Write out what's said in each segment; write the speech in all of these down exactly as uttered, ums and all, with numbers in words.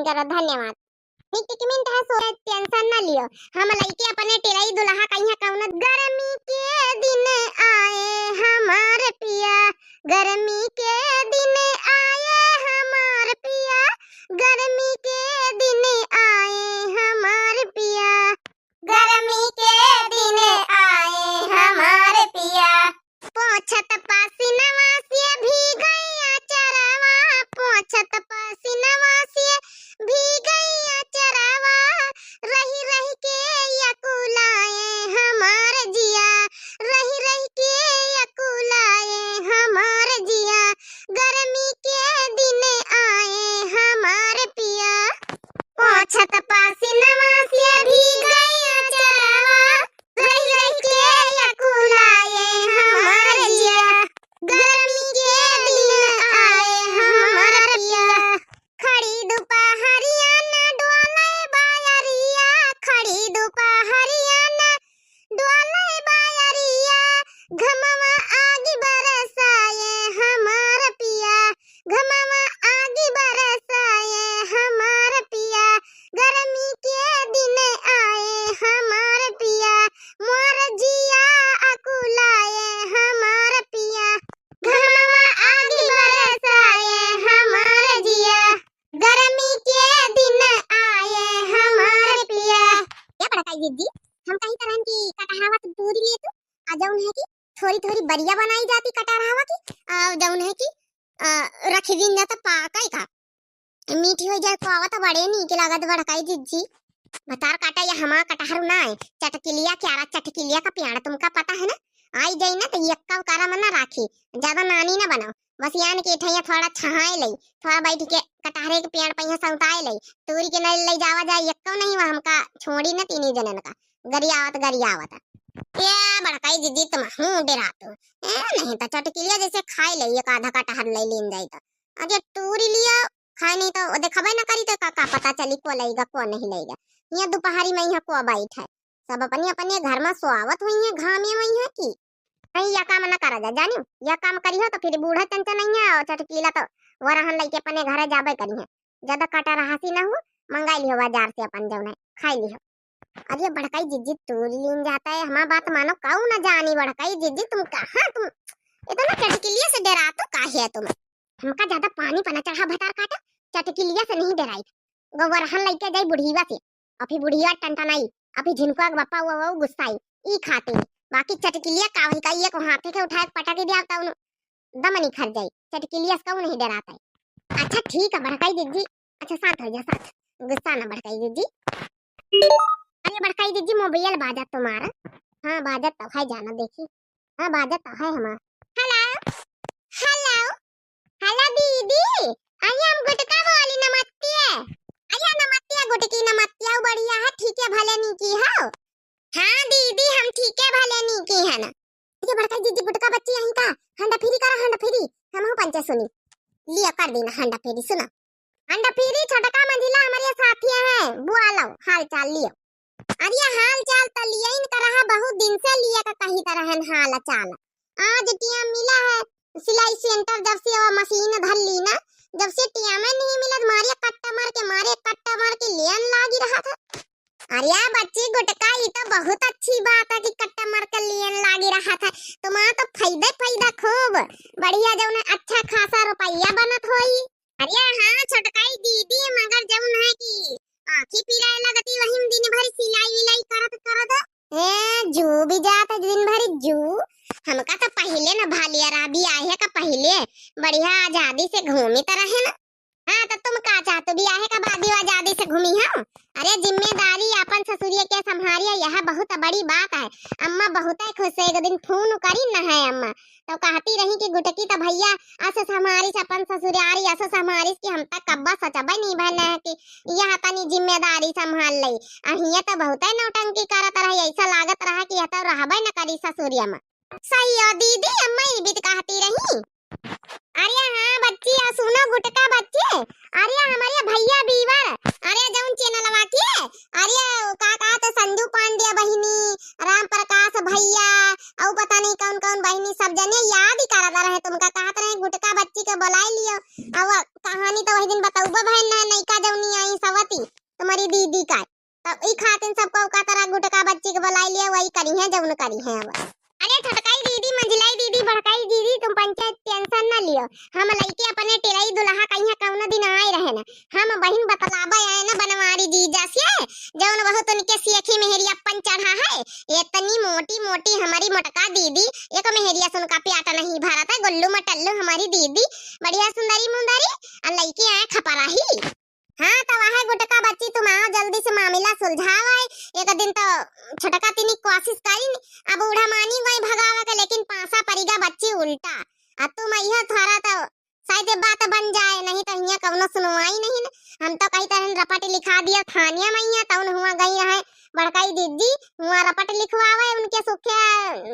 करो। धन्यवाद। निक टिक मिनट है, सो tension ना लियो। हम लइके अपने टिरई दुल्हा कहिया कौन। गर्मी के दिन आए हमार पिया, गर्मी के दिन आए हमार पिया, गर्मी के दिन आए हमार पिया, गर्मी के दिन आए हमार पिया। पोंछत पसीनवा से भीगै अचरवा, पोंछत पसीनवा से भीगै अचरवा, रहि रहि के अकुलाए हमार जिया, रहि रहि के अकुलाए हमार जिया, गर्मी के दिन आए हमार पिया। पोंछत पसीनवा से भीगै अचरवा, रहि रहि के अकुलाए हमार जिया, गर्मी के दिन आए हमार पिया। खड़ी दुपहरिया ना डोले बायरिया, खड़ी दुपहरिया ना डोले बायरिया, घमवा आगि बरसाए हमार पिया, घमवा आगि बरसाए हमार पिया, गर्मी के दिन आए हमार पिया, मोर जिया अकुलाए हमार पिया, घमवा आगि बरसाए हमार जिया, गर्मी के दिन आए हमार पिया। ए बड़काई जिज्जी, हम कही तरहन कि कटहरवा तुम तूरी ले तू, आ जौन है कि थोरी थोरी बरिया बनाई जाती कटहरवा की, आ जौन है कि, आ, रखि दीन जाता पाकइ का। मीठी होइ जाए, कोवा त बड़े नीक लागत बड़काई जिज्जी। भतार काटा या हमार कटहर ना है, चटकिलिया क्यारा चटकिलिया का प्याड़ तुमका पता है ना। आई जाई ना त यक्का उकारा में ना राखी, ज्यादा नानी ना बनाओ। बस यान के ठैया थोड़ा छहाए लई, थोड़ा बैठ के कटहरे के प्याड़ पहिया सौताए लई, तूरी के नहीं लई जावा जाए, यक्का नहीं वह हमका छोड़ी ना तीनी जनन का, गरियावत गरियावत। ए बड़काई जिज्जी तुम हूँ डेरातू। ए नहीं त चटकिलिया जैसे खाए लई, एक आधा कटहर लई लीन जाई त। अरे तूरी लिया, खाए नहीं तो देखबे ना करी तो का, का पता चली को लइगा को नहीं लइगा। यहाँ दुपहरी में यहाँ को बैठ है, सब अपने अपने घर में सोआवत हुई है घामे में यहाँ की। नहीं यह काम ना करा जा, जानी यह काम करी हो तो फिर बूढ़ा चंचा नहीं है और चटकीला तो वरहन लइके अपने घरे जाबे करी है। ज्यादा कटहर हंसी ना हो, मंगाई लिहो बाजार से अपन जौन है, खाई लिहो। अरे बड़काई जिज्जी तूरी लीन जाता है, हमार बात मानो, काऊ ना जानी बड़काई जिज्जी तुम कहाँ तुम इतना चटकिलिया से डेरातू काहे है तुम? हमका ज्यादा पानी पना चढ़ा भतार काटा, चटकिलिया से नहीं डेराई। गोबरहन लइके जाई बुढ़िया से, अभी बुढ़िया टनटनाई, अभी झिनकुआ के बप्पा वो, वो गुस्साई, ई खातिर। बाकी चटकिलिया का वही का, ये को हाथे के उठाए पटक दिया त उन दम निखर जाई। चटकिलिया से कहूँ नहीं डेरात है। अच्छा ठीक है बड़काई जिज्जी, अच्छा साथ हो जा साथ, गुस्सा ना बड़काई जिज्जी। अरे बड़काई जिज्जी मोबाइल बाजत तुम्हारा। हाँ बाजत तो है, जाना देखी। हाँ बाजत तो है हमार। हेलो, हेलो, हेलो दीदी, अरे हम गुटका बोली नमस्ते। अरे नमस्ते गुटकी नमस्ते, बढ़िया है, ठीक है, भले नीकी हो। हाँ दीदी हम ठीक है, भले नीकी है ना। ये बड़का जिज्जी गुटका बच्ची यहीं का, हंडा फिरी करा हंडा फिरी, हम हो पंचे सुनी। लिया कर देना हंडा फिरी, सुना। हंडा फिरी छोटका मंझिला हमारे साथिया है, बुआ लो, हाल चाल लियो। अरे हाल चाल त लिया इन का रहा, बहुत दिन से लिया का कही तरह है हाल चाल। आज टिया मिला है, सिलाई सेंटर जब से वो मशीन धर ली ना, जब से टिया में नहीं मिला, मारे कट्टा मार के, मारे कट्टा मार के लेन लागी रहा था। अरे बच्ची गुटका, ई तो बहुत अच्छी बात है कि कट्टा मार के लेन लागी रहा था। तुम्हारा तो फायदा फायदा खूब बढ़िया, जौन है अच्छा खासा रुपया बनत होई। अरे हाँ छोटकाई दीदी, मगर जौन है कि आँखी पिराए लगती, वही में दिन भर सिलाई विलाई करत करत। ए, जू भी जात है दिन भर जू। हमका तो पहिले न भालिया रहा, बियाहे का पहिले बढ़िया आजादी से घूमित रहे ना। हाँ, तो तुम का चाहत, बियाहे का बाद भी आजादी से घूमी हो? अरे जिम्मेदारी अपन ससुरिया के संभारिया, यह बहुत बड़ी बात है। अम्मा बहुत खुश है, एक दिन फोन करी न है अम्मा, तो कहती रही कि गुटकी तो भैया अस संभारिस अपन ससुरारी, अस संभारिस कि हम तक कब्बा सचबे नहीं भय न कि यह तनी जिम्मेदारी संभाल लई। आ हिया तो बहुत नौटंकी करत रही, ऐसा लागत रहा कि यह तो रहबे न करी ससुरिया में। सही हो दीदी, अम्मा ई बीत कहती रही। अरे हाँ बच्ची, आ सुनो गुटका बच्ची, अरे हमारे भैया बीवर, अरे जौन चैनलवा के, अरे का कहत संजू पांड्या बहिनी, राम प्रकाश भैया, अउ पता नहीं कौन कौन बहिनी, सब जने याद ही करत रहे तुमका। कहत रहे गुटका बच्ची के बोलाइ लियो। अब कहानी तो वही दिन बतउबे भइन ना, नइका जौनी आई सवती तुम्हारी दीदी का, तब ई खातिन सबको का तरह गुटका बच्ची के बोलाइ लियो, वही करिहैं जौन करिहैं अब। अरे छोटकाई दीदी, मंझिलाई दीदी, बड़काई दीदी, तुम पंचायत tension न लियो। हम लइके अपने टेरई दुलहा कइहाँ कउनो दिन आए रहे न। हम बहिन बतलाबे आए न बनवारी जीजा से, जउन बहुत उनके सेखी मेहरी अपन चढ़ा है। इतनी मोटी मोटी हमरी मोटका दीदी, एक मेहरिया से उनका प्याट नहीं भरत है, गुल्लू मटल्लू हमरी दीदी, बढ़िया सुंदरी मुंदरी, अ लइके आए खपराही। हाँ, तो वह गुटका बच्ची, तुम आओ, जल्दी से मामिला सुलझाओ। एक दिन तो छोटका तिनी कोशिश करी, अब बूढ़ा मानी गई भगावे के, लेकिन पासा परिगा बच्ची उल्टा। अब तुम अइहो थोड़ा तो शायद ये बात बन जाए, नहीं तो हियाँ कउनो सुनवाई नहीं न। हम तो कही तरह रपट लिखा दिया थानिया में, हियाँ तउन हुआ गई रहे बड़काई दीदी, हुआ रपट लिखवावे उनके सुखे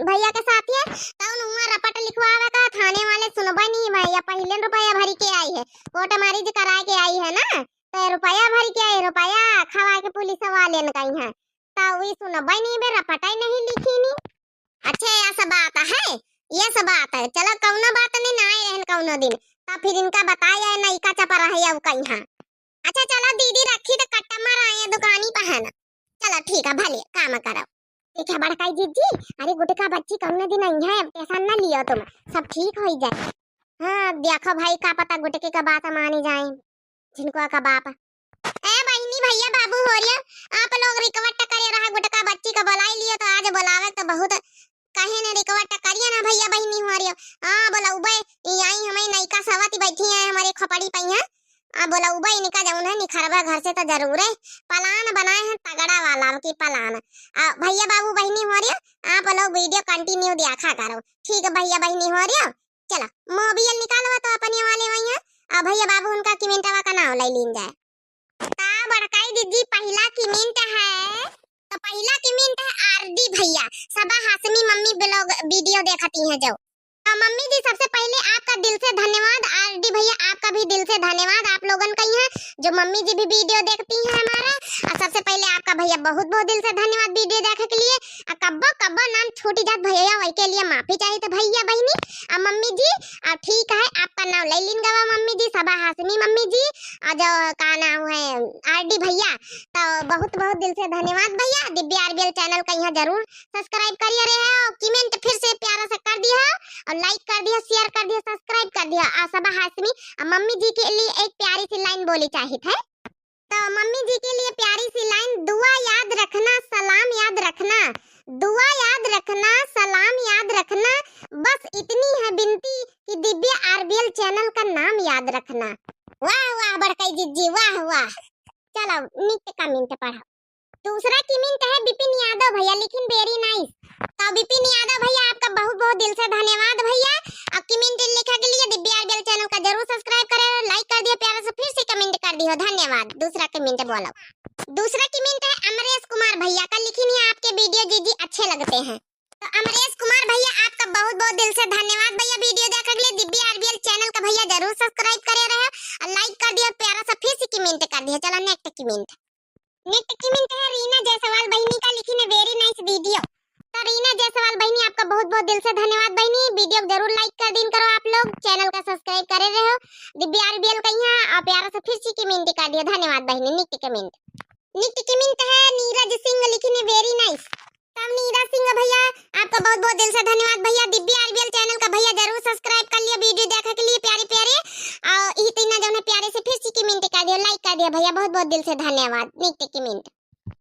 भइया के साथ है, तउन हुआ रपट लिखवावे का थाने वाले सुनबे नहीं भइया, पहिले रुपया भरी के आई है, कोर्ट मैरिज कराए के आई है ना, तो रुपया भरी के आई, रुपया खवा के पुलिस वाले न कही है, तो वही सुनबे नहीं बे, रपटाई नहीं लिखी नी। अच्छा, यह सब बात है, यह सब बात है। चलो, कउनो बात नहीं, ना आए रहन कउनो दिन, तब फिर इनका बताए है, नइका चपरा है, अब कइहाँ। अच्छा, चलो दीदी, रखी तो कट्टा मार आए हैं दुकानी पर है ना। चलो, ठीक है, भले काम करो। ठीक है बड़काई जीजी, अरे गुटका बच्ची कउनो दिन आई है, tension ना लियो तुम, सब ठीक हो जाए। हाँ, देखो भाई, का पता गुटके का बात मानी जाए। झिनकुआ का बाप। ए बहिनी, भइया, बाबू होरिया, आप लोग request करे रहा गुटका बच्ची का बोलाई लियो, तो आज बोलावे तो बहुत कहे ने request करिए ना भइया बहिनी होरिया। हाँ, बोलउबे, ई आई हमरी नइका सवती बैठी है हमरे खोपड़ी पइहाँ। आ बोलउबे इनका जउन है निखरबे घर से तो जरूर है। Plan बनाए हैं तगड़ा वाला की plan। आ भइया बाबू बहिनी होरिया, आप लोग video continue देखा करो। ठीक है भइया बहिनी होरिया, चला, mobile निकालवा तो अपने वाले वहीं है। आ भइया बाबू उनका comment वा का नाव ले लीन जाए। ता बड़काई दीदी, पहिला comment है, तो पहिला comment है आरडी भइया, सबा हाशमी मम्मी vlog video देखती हैं जो। तो मम्मी जी, सबसे पहिले आपका दिल से धन्यवाद। आरडी भइया, आपका भी दिल से धन्यवाद आप लोगन कइहाँ, जो मम्मी जी भी video देखती हैं हमारा। और सबसे पहिले आपका भइया बहुत बहुत दिल से धन्यवाद video देखे के लिए। आ कब्बो कब्बो नाम छूटी जात भइया, वही के लिए माफी चाहित भइया बहिनी आ मम्मी जी। आ ठीक है, आपका नाव ले लीन गवा मम्मी जी, सबा हाशमी मम्मी जी, आ जो का नाव है आरडी भइया, तो बहुत बहुत दिल से धन्यवाद भइया। दिव्या आरबीएल channel कइहाँ जरूर subscribe करिए रहे हो, comment फिर से प्यारा से कर दिया और like कर दिया, share कर दिया, subscribe कर दिया। आ सबा हाशमी आ मम्मी जी के लिए एक प्यारी सी line बोली चाहित है। तो मम्मी जी के लिए प्यारी सी line, दुआ याद रखना, सलाम याद रखना, दुआ याद रखना, सलाम याद रखना, बस इतनी है विनती कि दिव्या आरबीएल channel का नाम याद रखना। वाह वाह बड़काई जीजी, वाह वाह। चलो, next comment पढ़ो। दूसरा comment है बिपिन यादव भइया, लिखिन very nice। तो बिपिन यादव भइया, आपका बहुत बहुत दिल से धन्यवाद भइया। अब comment लिखे के लिए दिव्या आरबीएल channel का जरूर subscribe करे, like कर दियो प्यारा से, फिर से comment कर दियो, धन्यवाद। दूसरा comment बोलो। दूसरा comment है अमरेश कुमार भइया का, लिखिन है आपके video जीजी अच्छे लगते हैं। तो अमरेश कुमार भइया, आपका बहुत बहुत दिल से धन्यवाद भइया video देखे के लिए। दिव्या आरबीएल channel का भइया जरूर subscribe करे रहे और like कर दियो प्यारा सा, फिर से comment कर दियो। चलो next comment। Next comment है रीना जायसवाल बहिनी का, लिखिन है very nice video। तो रीना जायसवाल बहिनी, आपका बहुत बहुत दिल से धन्यवाद बहिनी, video जरूर like कर दीन करो आप लोग, channel का subscribe करे रहे हो दिव्या आरबीएल कइहाँ, और प्यारा सा फिर से comment कर दियो, धन्यवाद बहिनी। Next comment, next comment है नीरज सिंह, लिखिन है very nice। तब नीरज सिंह भइया, आपका बहुत बहुत दिल से धन्यवाद भइया। दिव्या आरबीएल channel का भइया जरूर subscribe कर लियो video देखे के लिए प्यारे प्यारे। और यही तीना जौन है प्यारे से फिर से comment कर दियो, like कर दियो भइया, बहुत बहुत दिल से धन्यवाद। Next comment,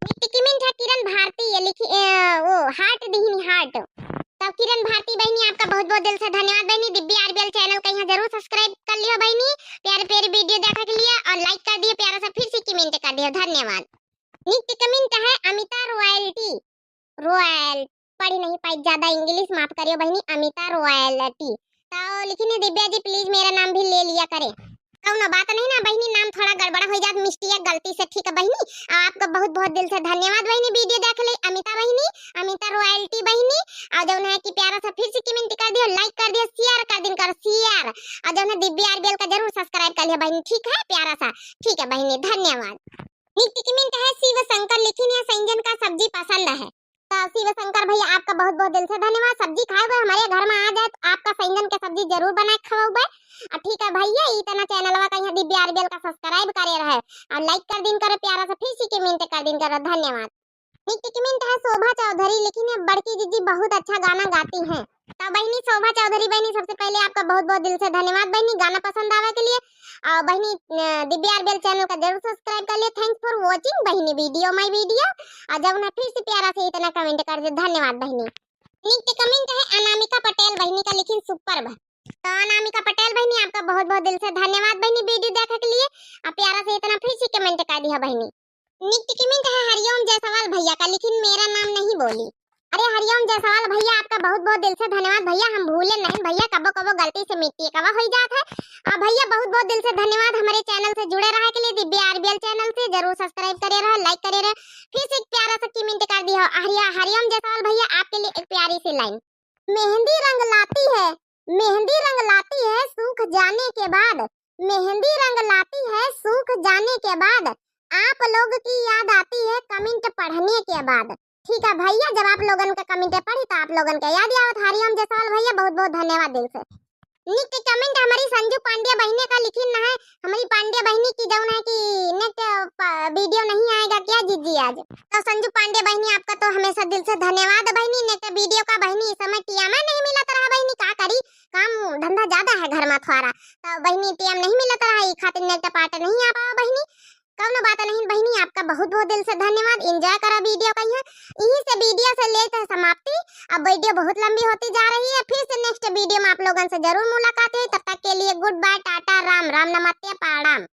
next comment है किरण भारती, ये लिखी, ए, वो heart दिहिनी heart। तब किरण भारती बहिनी, आपका बहुत बहुत दिल से धन्यवाद बहिनी। दिव्या आरबीएल channel कइहाँ जरूर subscribe कर लियो बहिनी, प्यारे प्यारे video देखे के लिए, और like कर दियो प्यारा सा, फिर से comment कर दियो, धन्यवाद। Next comment है अमिता royalty, royal, पढ़ी नहीं पाई ज्यादा English, माफ करियो बहिनी, अमिता royalty। तो लिखिन है, दिव्या जी please मेरा नाम भी ले लिया करें। कउनो बात नहीं ना बहिनी, नाम थोड़ा गड़बड़ा हो जात mistake गलती से, ठीक है बहिनी। आ, आपका बहुत बहुत दिल से धन्यवाद बहिनी, video देख ले अमिता बहिनी, अमिता royalty बहिनी। और जौन है कि प्यारा सा फिर से comment कर दियो, like कर दियो, share कर दीन करो, share। और जौन है दिव्या आरबीएल का जरूर subscribe कर लियो बहिनी, ठीक है, प्यारा सा, ठीक है बहिनी, धन्यवाद। Next comment है शिव शंकर, लिखिन है संजन का सब्जी पसंद है। तो शिव शंकर भैया, आपका बहुत बहुत दिल से धन्यवाद। सब्जी खाए हुए हमारे घर में आ जाए तो आपका सैंजन के सब्जी जरूर बनाए के खवाउबे। आ ठीक है भैया, इतना चैनलवा का यहाँ दिव्या आरबीएल का subscribe करे रहे और like कर दिन करो प्यारा से, फिर से comment कर दिन करो। धन्यवाद। Next comment है शोभा चौधरी, लेकिन ये बड़की जीजी बहुत अच्छा गाना गाती हैं। तो बहिनी शोभा चौधरी बहिनी, सबसे पहले आपका बहुत बहुत दिल से धन्यवाद बहिनी, गाना पसंद आवे के लिए। और बहिनी, अ, दिव्या आरबीएल channel का जरूर subscribe कर लिए। Thanks for watching बहिनी video, my video। और जब उन्हें फिर से प्यारा से इतना comment कर दे, धन्यवाद बहिनी। Next comment है अनामिका पटेल बहिनी का, लिखिन superb। तो अनामिका पटेल बहिनी, आपका बहुत बहुत दिल से धन्यवाद बहिनी video देखे के लिए, और प्यारा से इतना फिर से comment कर दिया बहिनी। Next comment है हरिओम जायसवाल भैया का, लिखिन मेरा नाम नहीं बोली। अरे हरिओम जायसवाल भैया, आपका बहुत बहुत दिल से धन्यवाद भैया, हम भूले नहीं भैया, कबो कबो गलती से मिट्टी कवा हो जात है। आ भैया बहुत बहुत दिल से धन्यवाद हमारे channel से जुड़े रहे के लिए, दिव्या आरबीएल channel से जरूर subscribe करे रहे, like करे रहे, फिर से एक प्यारा सा comment कर दिया हरिया हरिओम जायसवाल भैया, आपके लिए एक प्यारी सी line। मेहंदी रंग लाती है, मेहंदी रंग लाती है सूख जाने के बाद, मेहंदी रंग लाती है सूख जाने के बाद, आप लोग की याद आती है comment पढ़ने के बाद। ठीक है भैया, जब आप लोगन का comment पढ़ी तो आप लोगन के याद आवत। हरिओम जायसवाल भैया, बहुत बहुत धन्यवाद दिल से। Next comment हमारी संजू पांड्या बहिनी का, लिखिन है हमारी पांड्या बहिनी की, जौन है कि next, अ, प-, video नहीं आएगा क्या जीजी आज? तो संजू पांड्या बहिनी, आपका तो हमेशा दिल से धन्यवाद बहिनी। Next video का बहिनी इस समय time नहीं मिलत रहा बहिनी, का करी, काम धंधा ज्यादा है घर में थोड़ा, तो बहिनी time नहीं मिलत रहा, ई खातिर next part नहीं आ पावा बहिनी। कौनो बात नहीं बहिनी, आपका बहुत बहुत दिल से धन्यवाद। Enjoy करा video का यहाँ, यहीं से video से लेत है समाप्ति। अब video बहुत लंबी होती जा रही है, फिर से next video में आप लोगन से जरूर मुलाकात हुई। तब तक के लिए good bye, टाटा, राम राम, नमस्ते, प्रणाम।